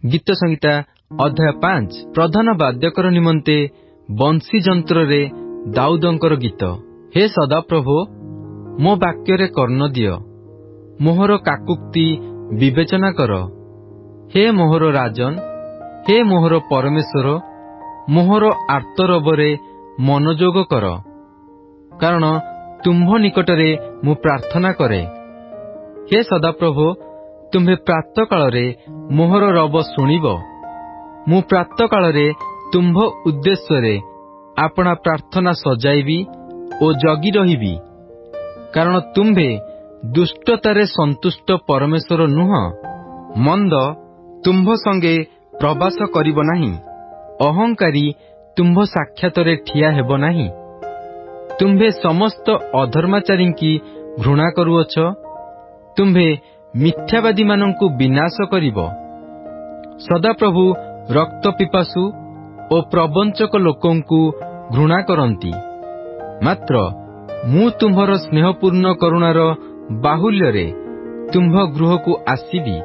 ଗୀତ ସଂହିତା ଅଧ୍ୟାୟ 5। ପ୍ରଧାନ ବାଦ୍ୟକର ନିମନ୍ତେ ବଂଶୀ ଯନ୍ତ୍ରରେ ଦାଉଦଙ୍କର ଗୀତ। ହେ ସଦାପ୍ରଭୁ, ମୋ ବାକ୍ୟରେ କର୍ଣ୍ଣ ଦିଅ, ମୋହର କାକୁକ୍ତି ବିବେଚନା କର। ହେ ମୋହର ରାଜନ, ହେ ମୋହର ପରମେଶ୍ୱର, ମୋହର ଆର୍ତ୍ତରବରେ ମନୋଯୋଗ କର, କାରଣ ତୁମ୍ଭ ନିକଟରେ ମୁଁ ପ୍ରାର୍ଥନା କରେ। ହେ ସଦାପ୍ରଭୁ, ତୁମ୍ଭେ ପ୍ରାତଃକାଳରେ ମୋହର ରବ ଶୁଣିବ। ମୁଁ ପ୍ରାତଃକାଳରେ ତୁମ୍ଭ ଉଦ୍ଦେଶ୍ୟରେ ଆପଣା ପ୍ରାର୍ଥନା ସଜାଇବି ଓ ଜଗି ରହିବି, କାରଣ ତୁମ୍ଭେ ଦୁଷ୍ଟତାରେ ସନ୍ତୁଷ୍ଟ ପରମେଶ୍ୱର ନୁହଁ। ମନ୍ଦ ତୁମ୍ଭ ସଙ୍ଗେ ପ୍ରବାସ କରିବ ନାହିଁ, ଅହଙ୍କାରୀ ତୁମ୍ଭ ସାକ୍ଷାତରେ ଠିଆ ହେବ ନାହିଁ। ତୁମ୍ଭେ ସମସ୍ତ ଅଧର୍ମାଚାରୀଙ୍କି ଘୃଣା କରୁଅଛ, ତୁମ୍ଭେ ମିଥ୍ୟାବାଦୀମାନଙ୍କୁ ବିନାଶ କରିବ। ସଦାପ୍ରଭୁ ରକ୍ତ ପିପାସୁ ଓ ପ୍ରବଞ୍ଚକ ଲୋକଙ୍କୁ ଘୃଣା କରନ୍ତି। ମାତ୍ର ମୁଁ ତୁମ୍ଭର ସ୍ନେହପୂର୍ଣ୍ଣ କରୁଣାର ବାହୁଲ୍ୟରେ ତୁମ୍ଭ ଗୃହକୁ ଆସିବି,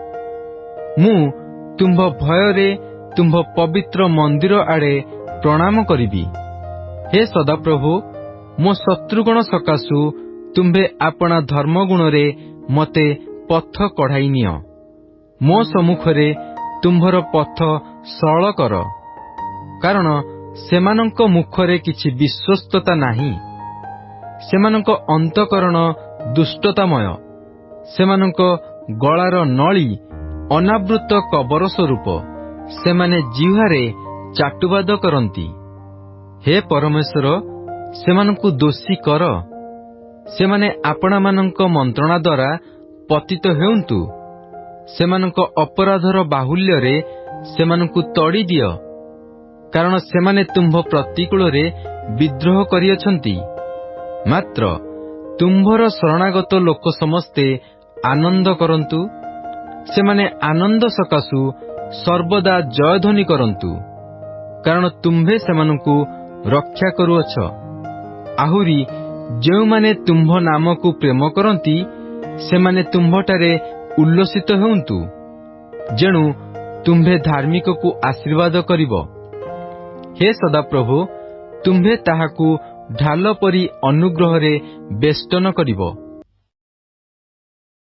ମୁଁ ତୁମ୍ଭ ଭୟରେ ତୁମ୍ଭ ପବିତ୍ର ମନ୍ଦିର ଆଡ଼େ ପ୍ରଣାମ କରିବି। ହେ ସଦାପ୍ରଭୁ, ମୋ ଶତ୍ରୁଗଣ ସକାଶୁ ତୁମ୍ଭେ ଆପଣା ଧର୍ମଗୁଣରେ ମୋତେ ପଥ କଢ଼ାଇ ନିଅ। ମୋ ସମ୍ମୁଖରେ ତୁମ୍ଭର ପଥ ସରଳ କର, କାରଣ ସେମାନଙ୍କ ମୁଖରେ କିଛି ବିଶ୍ୱସ୍ତତା ନାହିଁ। ସେମାନଙ୍କ ଅନ୍ତଃକରଣ ଦୁଷ୍ଟତାମୟ, ସେମାନଙ୍କ ଗଳାର ନଳୀ ଅନାବୃତ କବର ସ୍ୱରୂପ, ସେମାନେ ଜିହ୍ୱାରେ ଚାଟୁବାଦ କରନ୍ତି। ହେ ପରମେଶ୍ୱର, ସେମାନଙ୍କୁ ଦୋଷୀ କର, ସେମାନେ ଆପଣାମାନଙ୍କ ମନ୍ତ୍ରଣା ଦ୍ୱାରା ପତିତ ହେଉନ୍ତୁ। ସେମାନଙ୍କ ଅପରାଧର ବାହୁଲ୍ୟରେ ସେମାନଙ୍କୁ ତଡ଼ି ଦିଅ, କାରଣ ସେମାନେ ତୁମ୍ଭ ପ୍ରତିକୂଳରେ ବିଦ୍ରୋହ କରିଅଛନ୍ତି। ମାତ୍ର ତୁମ୍ଭର ଶରଣାଗତ ଲୋକ ସମସ୍ତେ ଆନନ୍ଦ କରନ୍ତୁ, ସେମାନେ ଆନନ୍ଦ ସକାଶୁ ସର୍ବଦା ଜୟଧ୍ୱନି କରନ୍ତୁ, କାରଣ ତୁମ୍ଭେ ସେମାନଙ୍କୁ ରକ୍ଷା କରୁଅଛ। ଆହୁରି ଯେଉଁମାନେ ତୁମ୍ଭ ନାମକୁ ପ୍ରେମ କରନ୍ତି, ସେମାନେ ତୁମ୍ଭଠାରେ ଉଲ୍ଲସିତ ହେଉନ୍ତୁ, ଯେଣୁ ତୁମ୍ଭେ ଧାର୍ମିକକୁ ଆଶୀର୍ବାଦ କରିବ। ହେ ସଦାପ୍ରଭୁ, ତୁମ୍ଭେ ତାହାକୁ ଢାଲ ପରି ଅନୁଗ୍ରହରେ ବେଷ୍ଟନ କରିବ।